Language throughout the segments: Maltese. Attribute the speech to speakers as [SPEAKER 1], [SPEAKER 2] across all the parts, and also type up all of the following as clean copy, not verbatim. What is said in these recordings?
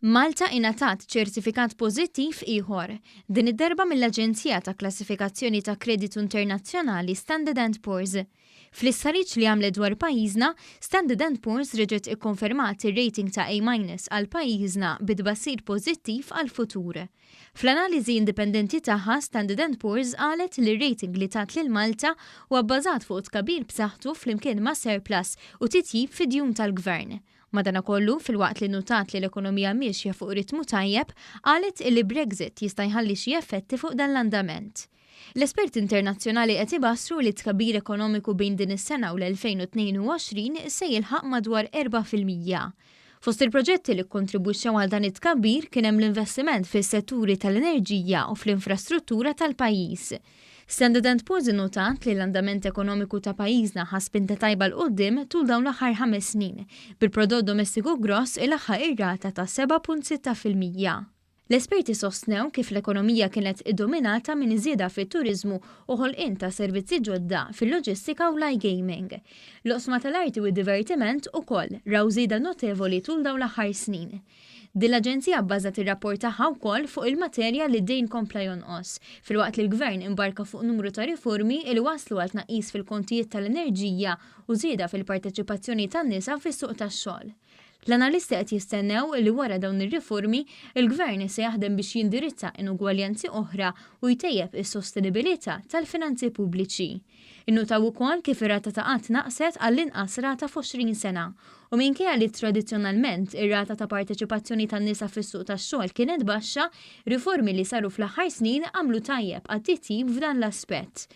[SPEAKER 1] Malta ingħatat ċertifikat pożittiv ieħor, din id-darba mill-aġenzija ta' klassifikazzjoni ta' kreditu internazzjonali Standard and Poor's. Fl-istħarriġ li għamlet dwar pajjiżna, Standard and Poor's reġgħet ikkonfermat ir-rating ta' A minus għal pajjiżna bi tbassir pożittiv għall-futur. Fl-analiżi indipendenti tagħha, Standard and Poor's qalet li r-rating li tat lil Malta huwa bbażat fuq tkabbir b'saħħtu flimkien ma' surplus u titjib fid-djun tal-Gvern. Madanakollu, filwaqt li nnutat li l-ekonomija miexja fuq ritmu tajjeb, qalet illi Brexit jista' jħalli xi effetti fuq dan l-andament. L-esperti internazzjonali qed ibassru li t-tkabbir ekonomiku bejn din is-sena u l-2022 se jilħaq madwar 4%. Fost il-proġetti li kkontribwixxew għal dan it-tkabbir kien hemm l-investiment fis-setturi tal-enerġija u fl-infrastruttura tal-pajjiż. Standard and Poor's innotat li l-andament ekonomiku ta' pajjiżna ħa spinta tajba 'l quddiem tul dawn l-aħħar ħames snin, bil-prodott domestiku gross ilaħħaq ir-rata ta' 7.6%. L-esperti sostnew kif l-ekonomija kienet iddominata minn żieda fit-turiżmu u ħolqien ta' servizzi ġodda fil-loġistika u l-iGaming. L-oqsma tal-arti u d-divertiment ukoll raw żieda notevoli tul dawn l-aħħar snin. Din l-aġenzija bbażat ir-rapport tagħha wkoll fuq il-materja li d-dejn kompla jonqos, filwaqt li l-Gvern imbarka fuq numru ta' riformi li wasslu għal tnaqqis fil-kontijiet tal-enerġija u żieda fil-parteċipazzjoni tan-nisa fis-suq tax-xogħol. L-analisti qed jistennew li wara dawn ir-riformi, il-Gvern se jaħdem biex jindirizza inugwaljanzi oħra u jtejjeb is-sostenibilità tal-finanzi pubbliċi. Innutaw ukoll kif ir-rata ta' qgħad naqset għall-inqas rata f'20 sena u minkejja li tradizzjonalment ir-rata ta' parteċipazzjoni tan-nisa fis-suq tax-xogħol kienet baxxa, riformi li saru fl-aħħar snin għamlu tajjeb għat-titjib f'dan l-aspett.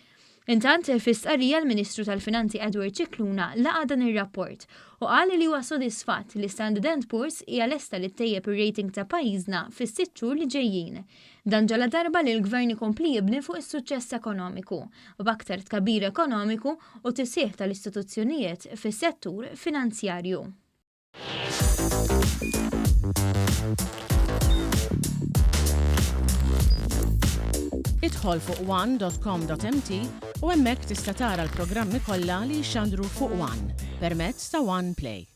[SPEAKER 1] Intant, fi stqarrija l-Ministru tal-Finanzi Edward Scicluna laqa' dan ir-rapport u qal li huwa sodisfatt li Standard and Poor's hija lesta li ttejjeb ir-rating ta' pajjiżna fis-sitt xhur li ġejjin. Dan ġaladarba li l-Gvern ikompli jibni fuq is-suċċess ekonomiku, b'aktar tkabbir ekonomiku u tisħiħ tal-istituzzjonijiet fis-settur finanzjarju.
[SPEAKER 2] Idħol fuq one.com.mt u hemmhekk tista' tara l-programmi kollha li jixxandru fuq One permezz ta' One Play.